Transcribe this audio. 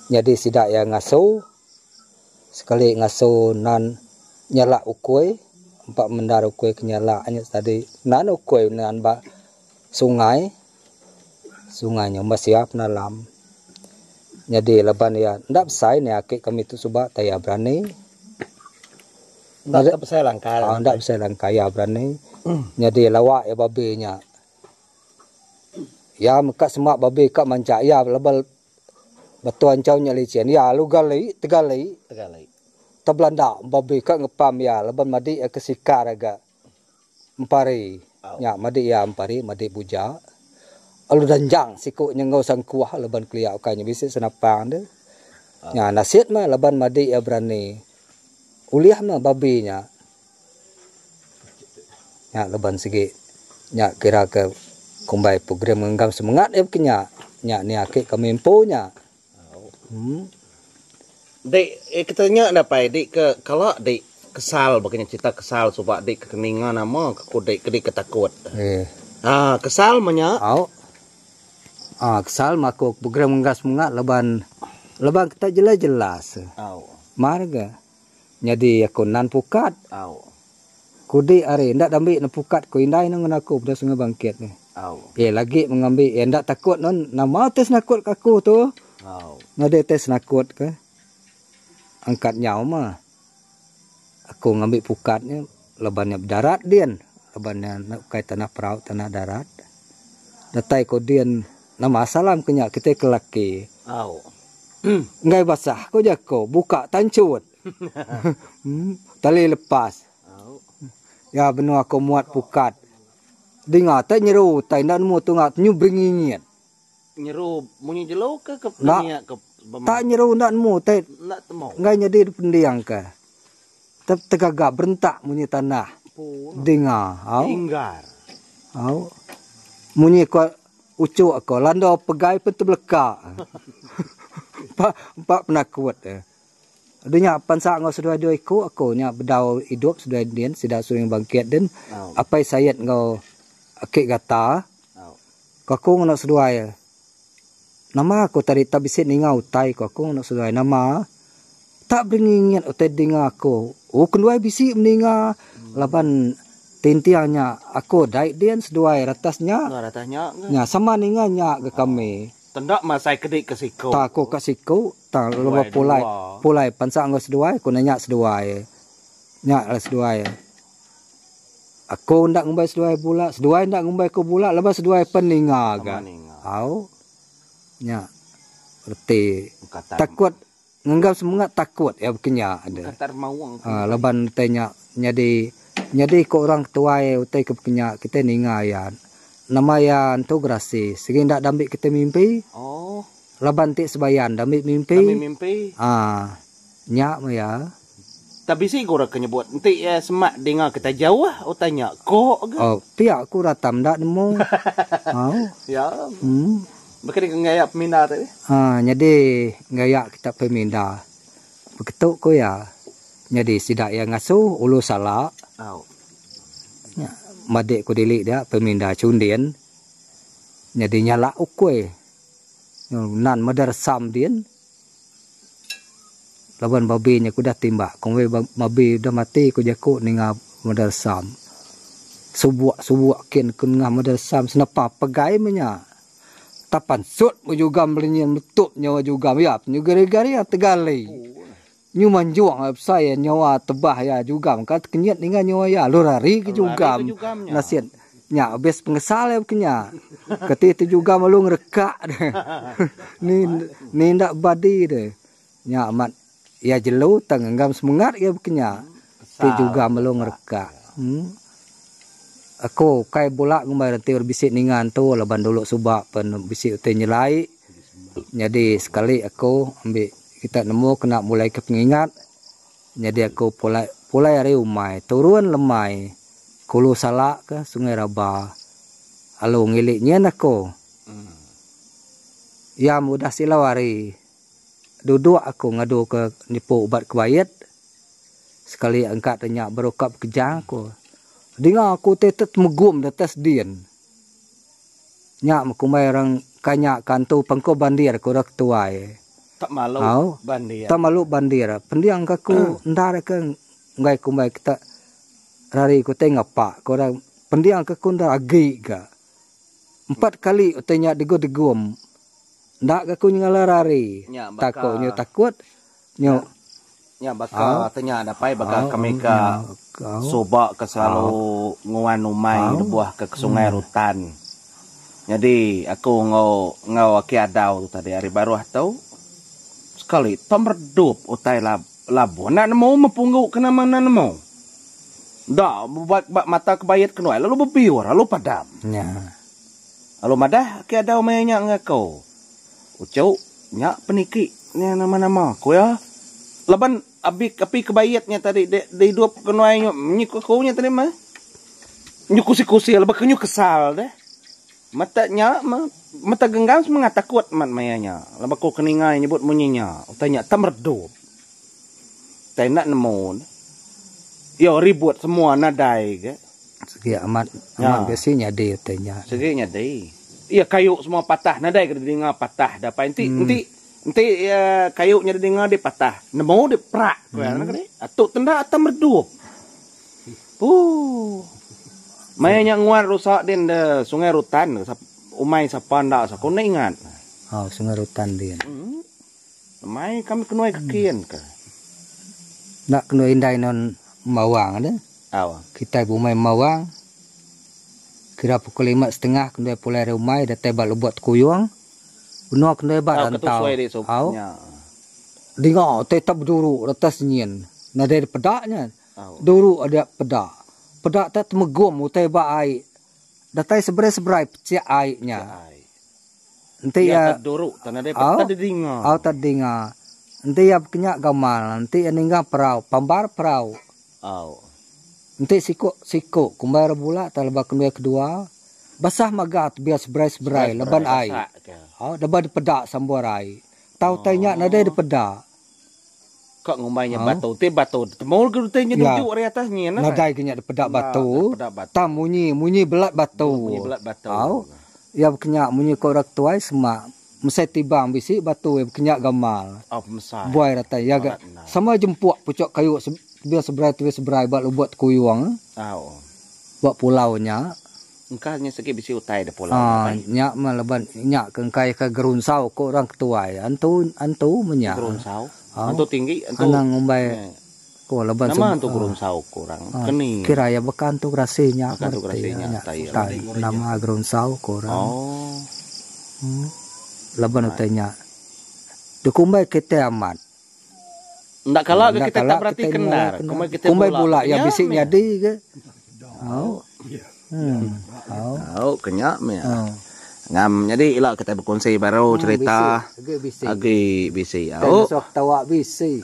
Nyadi sida iya ngasu sekali ngasu nan nyelak ukui empa mendar ukui ke nyelak nya tadi nan ukui nan ba sungai. Sungai nya umbas iya penalam. Nyadi laban iya enda besai nih aki kami tu suba tai iya berani. Enda ke besai langkai. Enda besai langkai iya berani. Nyadi lawa iya babi nya. Iya meka sema babi ka mancha iya laban batu anchau nya licin iya lalu gali tegali. Tebelanda babi ka ngepam iya laban madi iya ke sikar ga empari nya madi iya empari madi buja lalu danjang siku nya enggau sangkuh laban kelia ukai nya bisi senapang deh. Nya nasit meh laban madi iya berani ulih meh babi nya. Nya laban sigi nya kira ke kumbai program ngenggam semengat iya baka nya. Nya ni aki kami empu nya. Uhh. Dik kita nya enda pai dik ke kala dik kesal baka nya cerita kesal suba dik ke ninga nama ke ku dik ke dik ke takut. Haa kesal meh nya. Au. Haa kesal meh aku program ngenggam semengat laban laban kita jelas jelas. Au. Mar ga. Nyadi aku nan pukat. Au. Kudi ari enda dambi ne pukat ku indai ne ngan aku peda Sungai Bangkit ni. Au. Eh lagi mengambi iya enda takut nun nama ti senakut ka aku tu. Au. Nyadi ti senakut ke angkat nyau mah. Aku ngambi pukat nya laban nya bedarat din laban nya ukai tanah perau tanah darat. Datai ku din nama salam ke nya kitai ke laki. Au. Enggai basah ko jako buka tanchut. Tali lepas. Ya benua ko muat pukat. Dinga tai nyeru utai enda nemu tunga nyu beringingit. Nyeru munyi jelu ke ke enda tak nyeru enda nemu utai enggai nyadi dipending ke. Tegaga berentak munyi tanah. Dinga au. Au. Munyi ko Uchu aku landa pegai pen tebeleka. Empa empa penakut. Udah nya pansa enggau seduai dua iku aku nya bedau idup seduai din sida Suring Bangkit din Apai Sayet enggau Aki Gata. Ku aku ngena seduai nama aku tadi tak bisi ninga utai ku aku ngena seduai nama tak beringingit utai dinga aku. Oh kenduai bisi meninga laban Tinting nya aku dai din seduai ratas nya. Nya sama ninga nya ga kami. Tenda masai kedi ke siku. Ta aku ka siku tang lebuh pulai pulai pansa enggau seduai ku nanya seduai. Nya lah seduai. Aku enda ngumbai seduai bula seduai enda ngumbai aku bula laban seduai pen ninga ga. Au nya reti takut. Ngenggau semengat takut iya bekenya deh. Laban utai nya nyadi nyadi ko orang tuai utai ke bekenya kitai ninga iya. Nama iya entu gerasi sigi enda dambi kitai mimpi. Laban ti sebayan dambi mimpi. Aa nya meh iya. Tak bisi ko orang ke nyebut enti iya semak dinga kitai jauh utai nya ko ga. Oh pia ku ratam enda nemu. Au. Ya. Em. Baka ni gaya peminda tadi. Ha nyadi gaya kita peminda. Beketu ku iya. Nyadi sida iya ngasu ulu sala. Au. Nya madik ku dili dia peminda Chundin. Nyadi nyala ukui. Nan meda resam din. Laban babi nya ku udah timbak ku meh babi udah mati ku jaku ninga meda resam. Subuk subuk kin ku nengah meda resam senepa pegai meh nya. Tak pansut meh jugam berinyin metup nyawa jugam iya penyuga gari iya tegali. Nyu manjung besai nyawa tebah iya jugam ka tekenyit ninga nyawa iya lalu rari ke jugam nasit. Nya abis pengesal iya baka nya. Keti ti juga melu ngerekak deh. Ni ni enda bebadi deh. Nya amat iya jelu tang ngenggam semengat iya baka nya. Ti juga melu ngerekak. Em. Aku ukai bula ngumbai reti orang bisi ninga antu laban dulu suba pen bisi utai nyelai. Nyadi sekali aku ambi kita nemu kena mulai ke pengingat. Nyadi aku pulai pulai ari umai turun lemai kulu sala ke Sungai Raba alu ngili nyin aku. Iya mudah silau hari duduk aku ngadu ke nipu ubat kebait sekali angkat nya baru ka bekejang aku. Dinga aku ti temegum datas din. Nya kumbai orang ka nya ka antu pangku bandir ku orang ketuai. Tak malu bandir. Tak malu bandir. Pending ka aku endar ke enggai kumbai kita rari ku tai ngapa ku orang. Pending ka aku endar agi ga. Empat kali utai nya degum-degum. Enda ga aku nyengala rari. Takut nyu takut nyu. Nya baka te nya dapai baka kami ka suba ke selalu nguan umai lebuh ke sungai Rutan. Nyadi aku enggau enggau aki adau tu tadi ari baruh tu sekali pemeredup utai labuh enda nemu mepunggu ke nama enda nemu. Enda ba mata ke bait ke nuai lalu bebiur lalu padam. Lalu madah aki adau maya nya enggau aku. Uchu nya peniki nya nama-nama ku iya. Laban abi api ke bait nya tadi de idup ke nuai nyu nyi ku aku nya tadi meh. Nyu kusi-kusi laban ke nyu kesal deh. Mata nya meh mata genggam semengat takut amat maya nya laban ku ke ninga iya nyebut munyi nya utai nya tak meredup. Tai enda nemu ne. Iya ribut semua nadai ga. Sigi amat amat bisi nyadi utai nya. Sigi nyadi. Iya kayu semua patah nadai ga didinga patah da pai enti enti enti iya kayu nya didinga deh patah nemu deh prak ku iya kadi. Atu tenda atam redup. Ooh. Maya nya nguan rusa din de Sungai Rutan umai sapa enda sapa ku enda ingat. Oh Sungai Rutan din. Mai kami kenuai ke kin ke. Enda kenu indai non mawang deh. Au. Kitai bumai mawang. Kira pukul 5:30 kenduai pulai ari umai datai ba Lubok Tekuyung. Benung kenduai ba rantau. Au. Dinga utai tak beduru retas nyin. Nadai dipeda nya. Duru aja peda. Peda tak temegum utai ba ai. Datai seberai-seberai pechik ai nya. Enti iya au au tak dinga. Enti iya bekenya gamal enti iya ninggang perau pambar perau. Au. Enti siku siku kumbai orang bula tau lebuh kendui kedua basah mega tebia seberai seberai laban ai. Au deba dipeda sambur ai. Tau utai nya nadai dipeda. Ka ngumbai nya batu ti batu temu ke utai nya Ya. duju ari atas nyin alai. Nadai ke nya dipeda batu. Tang munyi munyi belat batu. Munyi belat batu. Au. Ya bekenya munyi ko orang tuai semak mesai tibang bisi batu ya bekenya gamal. Au pemesai. Buai ratai ya ga sama jempuk puchok kayu tebing seberai tebing seberai ba lubok tekuyung. Au. Ba pulau nya. Engka nya sigi bisi utai da pulau nya pai. Nya meh laban nya ke engkai ke gerunsau ko orang ketuai antu antu meh nya. Gerunsau. Antu tinggi antu. Anang ngumbai ko laban Nama antu gerunsau ko orang keni. Kira iya baka antu gerasi nya Baka antu gerasi nya utai nama gerunsau ko orang. Oh. Laban utai nya dikumbai kitai amat. Enda kala ga kitai tak berati ke endar. Kumbai kitai Kumbai bula iya bisi nyadi ke. Au. Hmm. Au. Au ke nya meh. Ngam nyadi ila kitai bekunsi baru cerita. Agi bisi. Agi bisi. Au. Tau tawa bisi.